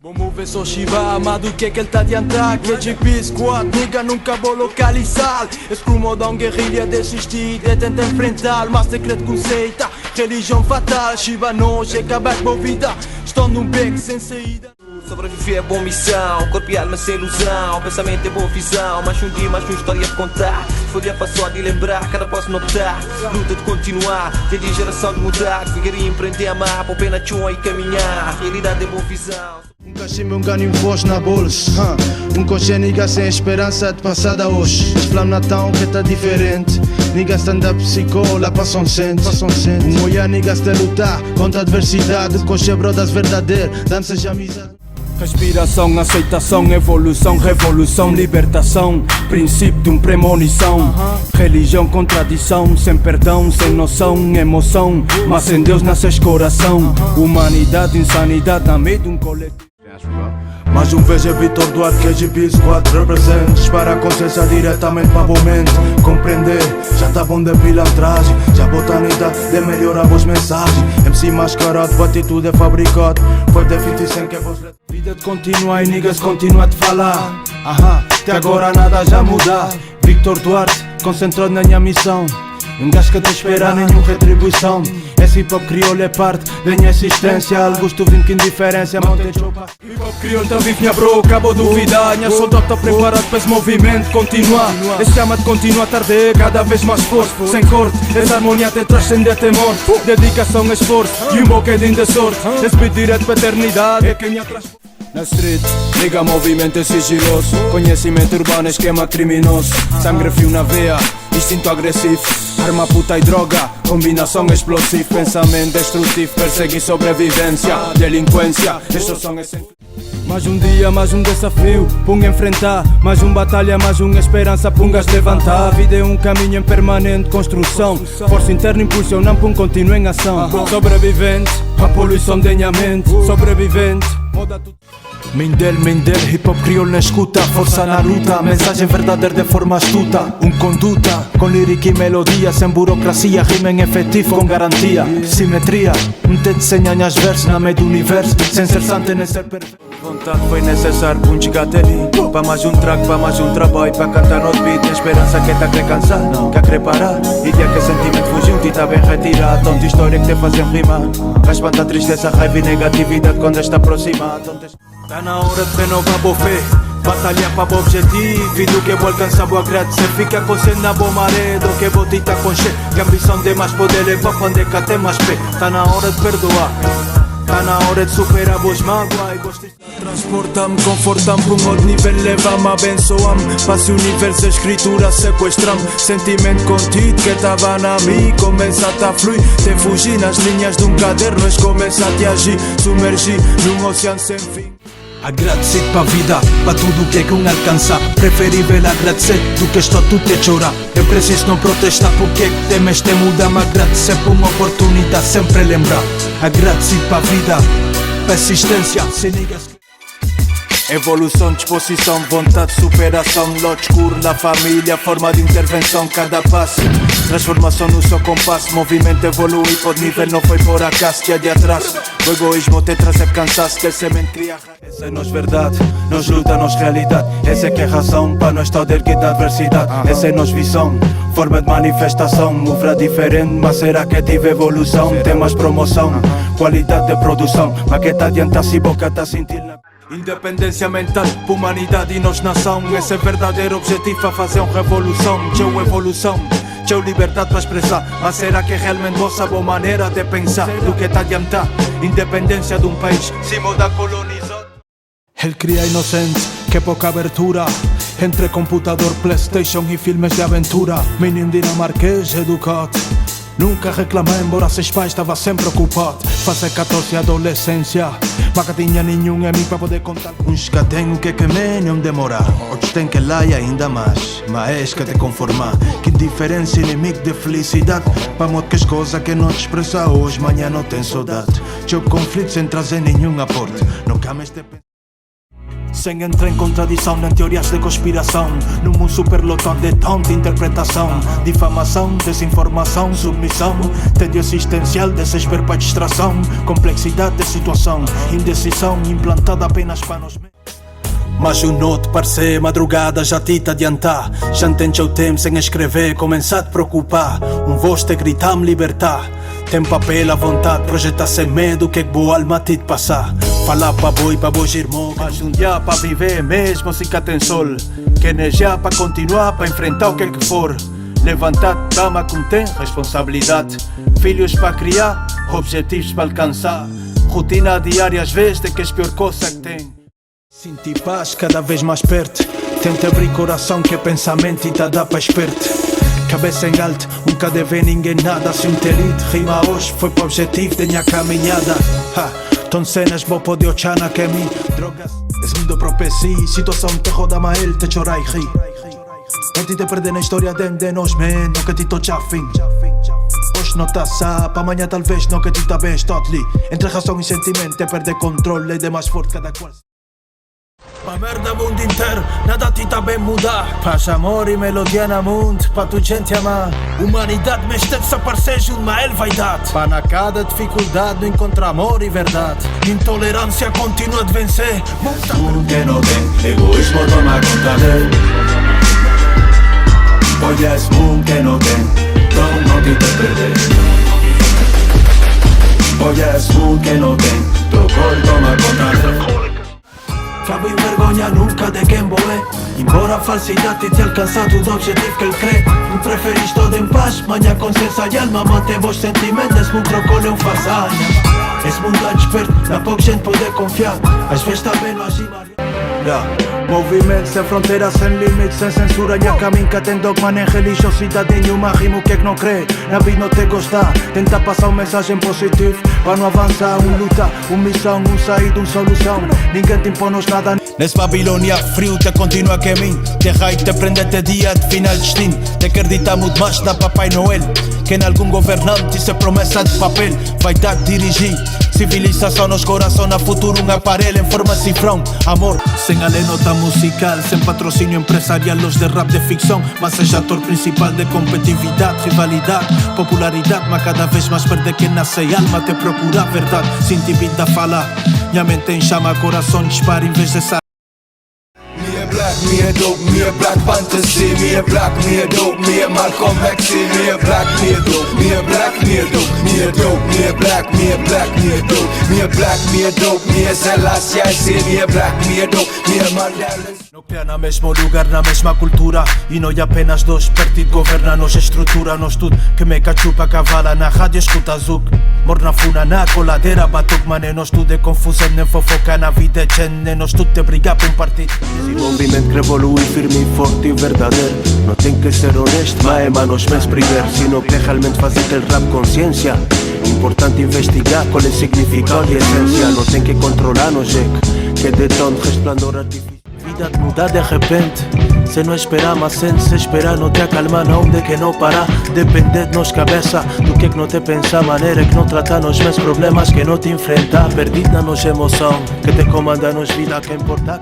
Bo move so Shiva, ma do que que el ta adianta? KGB squad, nigga, nunca vou localizar. Es crumo da un guerrilha desistir de tenta enfrentar. Mas secreto conceita, religião fatal. Shiva noje, acabar com vida. Estou num beco sem saída. Sobreviver é boa missão, corpo e alma sem ilusão. Pensamento é boa visão, mais um dia, mais uma história a contar. Folha passou de lembrar, cada passo não tá. Luta de continuar, ter de geração de mudar. Viver e empreender, amar, pôr pé na chão e caminhar. Realidade é boa visão. Um cachimbo, um ganho, um voz na bolsa. Um coche nigga sem esperança de passada hoje. Flam Natal que tá diferente. Nigga stand up psicola, passam sente. Um olhar niggas de lutar contra a adversidade. Coche brodas verdadeiro, danças de amizade. Respiração, aceitação, evolução, revolução, libertação. Princípio de um premonição. Religião, contradição, sem perdão, sem noção, emoção. Mas sem Deus nasces coração. Humanidade, insanidade, na meio de um coletivo. Mais um vez é Vitor Duarte, KGB Squad represent. Dispara a consciência diretamente para a mente. Compreender, já tá bom de pilantragem. Já botanidade de melhorar as mensagens. MC mascarado, atitude é fabricado. Foi de 50 Cent que vos. Vida de continua e niggas continua a te falar. Aham, até agora nada já muda. Victor Duarte, concentrado na minha missão. Um gajo que te espera nenhuma retribuição. Esse hip hop crioulo é parte da minha existência. Augusto vim que indiferença, monte chopa. Hip hop crioulo tá vivo, minha bro, acabou duvidar. Minha soldado tá preparado para esse movimento continuar. Esse chama de continua tarde, cada vez mais forte. Sem corte, essa harmonia te transcende até morte. Dedicação, esforço e um bocadinho de sorte. Esse beat direto pra eternidade é quem atrás. Na street, liga movimento é sigiloso. Conhecimento urbano, esquema criminoso. Sangre frio na veia, instinto agressivo. Arma, puta e droga, combinação explosiva. Pensamento destrutivo, persegue sobrevivência. Delinquência, destruição é sem. Mais um dia, mais um desafio, pum enfrentar. Mais uma batalha, mais uma esperança, pungas levantar. A vida é um caminho em permanente construção. Força interna impulsionando, pum continua em ação. Sobrevivente, a poluição de minha mente. Sobrevivente, moda tudo. Mindel, Mindel, hip hop crioulo na escuta. Força na luta, mensagem verdadeira de forma astuta. Um conduta, com lírica e melodia. Sem burocracia, rima em efetivo com garantia. Simetria, um te desenha as versos na meio do universo. Sem ser santo nem ser perfeito. Vontade foi necessário pra um chegar até ali. Pa mais um trago, pa mais um trabalho. Pa cantar no beat, tem esperança que tá a querer cansar. Que a querer parar. E dia que sentimento fugiu, ti tá bem retirado. Tanta história que te fazem rimar. Vai espantar tristeza, raiva e negatividade quando esta aproxima. Tá na hora de renovar boa fé. Batalhar para o objetivo e do que vou alcançar vou agradecer. Fica consciente na boa maré do que vou te tá com che. Que ambição de mais poder levar quando é que até mais pé. Tá na hora de perdoar. Tá na hora de superar vos mágoa e vos Transporta-me, conforta-me para um outro nível, leva-me, abençoa-me. Passe o universo, a escritura sequestra-me. Sentimento contido que tava na mim, começa a fluir. Te fugir nas linhas de um caderno, és começa a te agir. Submergir num oceano sem fim. Agradecido pa vida, pa tudo que é que um alcança. Preferível agradecer do que estou tudo a chorar. Eu preciso não protestar porque é que temes te muda. Me agradecer por uma oportunidade, sempre lembrar. Agradecido pa vida, persistência, sem niggas. Evolução, disposição, vontade, superação. Lote escuro na família, forma de intervenção, cada passo. Transformação no seu compasso, movimento evolui por nível, não foi por acaso, dia de atrás. O egoísmo te traz é cansaço, que semente cria. Essa é nos verdade, nos luta, nos realidade. Essa é que é a razão para nós estar erguido na adversidade. Essa é nos visão, forma de manifestação. Move diferente, mas será que tive evolução? Tem mais promoção, qualidade de produção. Mas que tá adianta se boca tá sentindo. Independência mental, humanidade e nos nação. Esse é verdadeiro objetivo a fazer uma revolução. Tchau evolução, tchau liberdade para expressar. Mas será que realmente vossa boa maneira de pensar? Do que tá adiantar? Independência de um país, cima da colonizado. El cría inocente, que poca abertura. Entre computador, PlayStation e filmes de aventura. Menino dinamarquês educado. Nunca reclamei, embora seus pais estava sempre ocupado. Fazer 14 adolescência, mas que tinha nenhum amigo para poder contar. Uns que têm o que é que menos demorar, outros têm que lá e ainda mais. Mas que te conformar, que indiferença inimigo de felicidade. Pa modo que as coisas que não te expressa hoje, manhã não tem saudade. Teu conflito sem trazer nenhum aporte. Não cames de. Sem entrar em contradição nem teorias de conspiração. Num mundo superlotado de tanta interpretação, difamação, desinformação, submissão, tédio existencial, desespero para distração, complexidade de situação, indecisão implantada apenas para nos. Mas o noite parece madrugada já te adiantar. Já não tem o tempo sem escrever, começar a te preocupar. Um voz te gritar-me libertar. Tem papel à vontade, projetar sem medo que é boa alma te passar. Falar pa boi, pa boi irmão, mas um dia pa viver mesmo se cá tem sol. Que energia pa continuar, pa enfrentar o que é que for. Levantar dama com tem responsabilidade. Filhos pa criar, objetivos pa alcançar. Rotina diária às vezes de que é a pior coisa que tem. Senti paz cada vez mais perto. Tenta abrir coração que é pensamento e tá dá pa esperto. Cabeça em alto, nunca deve ninguém nada. Se um telite rima hoje foi para o objetivo da minha caminhada. Ha, ton cenas vou poder ochana que mim drogas. Es mundo propeci, situação te roda ma el te chorar e ri. E ti te perder na história de nós, man, no que ti tocha fim. Hoje não tá pa amanhã talvez no que ti tá bem, está ali. Entre razão e sentimento, te perder controle, é de mais forte cada qual. Pa merda mundo inteiro, nada ti tá bem mudar. Paz, amor e melodia na mundo, pa tu gente amar. Humanidade, mas te aparecer uma el vaidade. Pa na cada dificuldade não encontra amor e verdade. Intolerância continua a vencer. Mundo que não tem, egoísmo toma conta dele. Hoy es mundo que não tem, então não te te perder. Hoy es mundo que não tem, tocou toma conta dele. Cabo e vergonha nunca de quem voé. Embora a falsidade te alcançado o objetivo que ele crê. Não preferis todo em paz, manhã consciência e alma. Mantém vos sentimentos, mundo trocou um façanha. Esse mundo é desperto, dá pouca gente poder confiar. Às vezes também não agimos. Yeah. Movimento sem fronteiras, sem limites, sem censura. Nha caminho que tem dogma nem religiosidade nenhuma. Rimo que é que não crê, na vida não te gostar. Tenta passar uma mensagem positiva para não avançar. Um luta, uma missão, um saída, uma solução. Ninguém te impõe-nos nada. Nesse Babilônia frio te continua que mim. Te raio te prende até dia de final destino. Te acredita muito mais da Papai Noel que em algum governante. Isso é promessa de papel. Vai dar dirigir civilização nos coração na futuro um aparelho em forma cifrão. Amor sem a nota musical, sem patrocínio empresarial. Los de rap de ficção, mas seja ator principal de competitividade, rivalidade, popularidade, mas cada vez mais perde quem nasce e alma te procura a verdade. Sinti vida fala, minha mente em chama, coração dispara em vez de Me a black, me a dope, me a Black Fantasy, me a black, me a dope, me a Malcolm X, me a black, me a dope, me a black, me a dope, me a dope, me a black, me a black, me a dope, me a black, me a dope, me a Selassie, me a black, me a dope, me a Mandela. No crea na mesmo lugar, na mesma cultura. E não apenas dois partidos governa nos estrutura. Nos tudo que me cachupa cavala. Na rádio escuta zouk. Morna funa na coladeira batuc. Mané nos tudo é confusão, nem fofoca. Na vida é gente, nos tudo te briga por um partido. Esse movimento que evolui firme e forte e verdadeiro. Não tem que ser honesto, mas é manos mes primeiro. Se não quer realmente fazer aquele rap consciência. Importante investigar qual é o significado e essência. Não tem que controlar no jeito que de tanto resplandor artificial. Vida te muda de repente. Se não esperar, mas sem se esperar, não te acalma, não de que não parar. Depende de nos cabeça, do que que não te pensa, maneira que não trata nos meus problemas, que não te enfrenta. Perdida nos emoção, que te comanda nos vida, que importa.